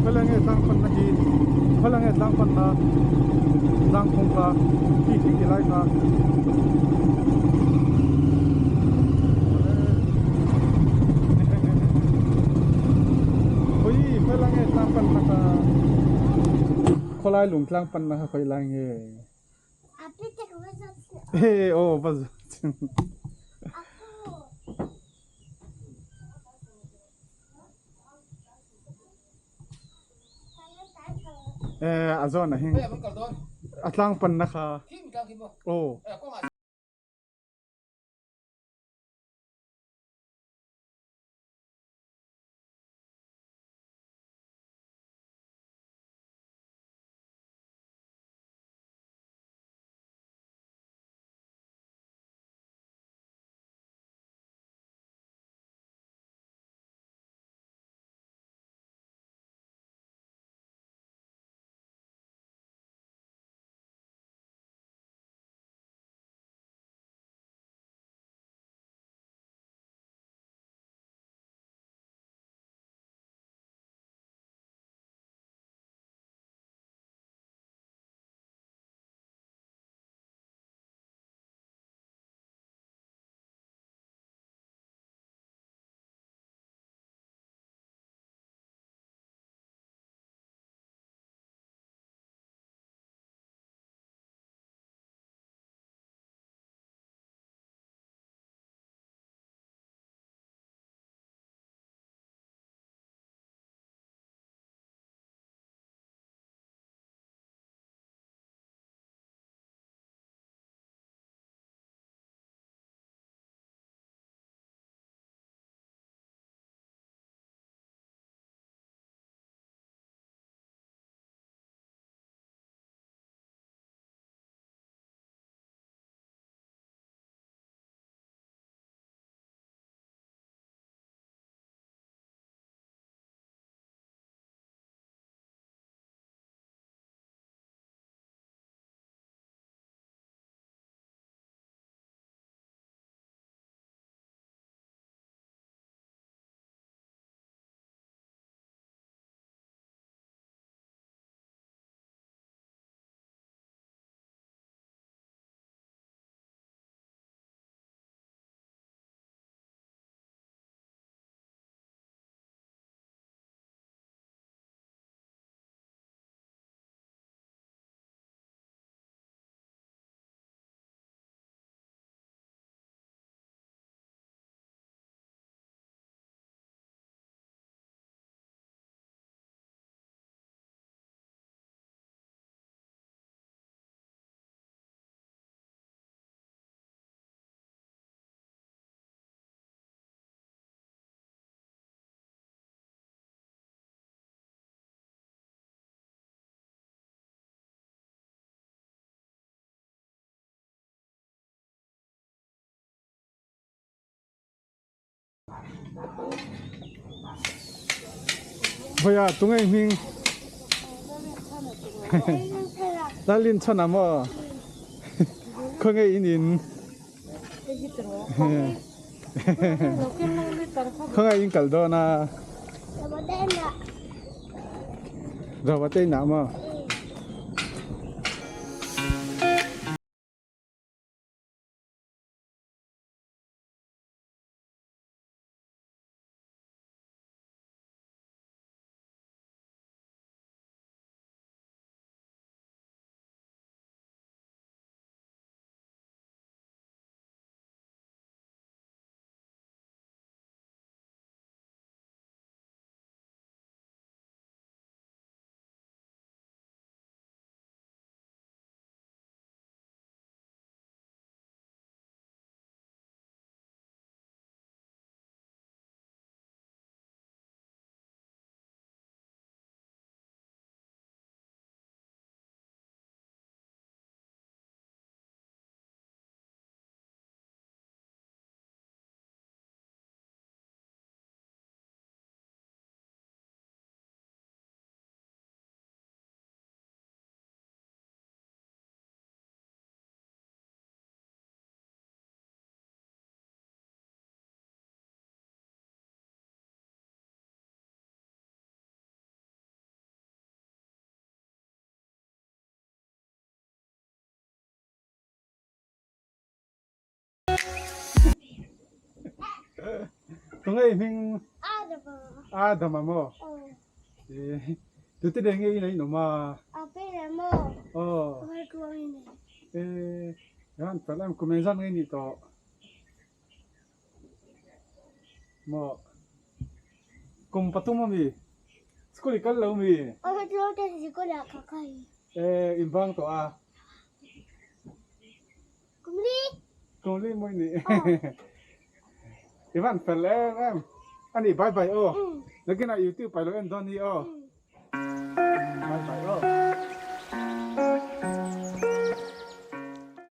Khawilai nge tlang panna hi khawilai nge tlang panna tlang phung kha khi khi ti lai kha. Khawi khawilai nge tlang panna kha khawlai lung tlang panna kha khawilai nge. He aw va a zawn ah hin a tlang panna kha aw. Vawiah tunge hming Lalin chhan a maw khawnge in in khawnge in kal dawn a Rawate inah maw. Tunge i hming? Adama. Adama maw? Aw. Tute nen nge in a in awm a? A pe le maw? Aw. Ka tuang i nei. Eh, han fel em kum engzat nge i nih tawh? Maw? Kum pathum a mi? School i kal lo mi? Aw heti te sikul ah ka kal. Eh, in bang tawh a? Kum li. Kum li mawi ni. I van fel em em. Ani bye bye aw. Nakinah youtube ah i lo en dawn hi aw.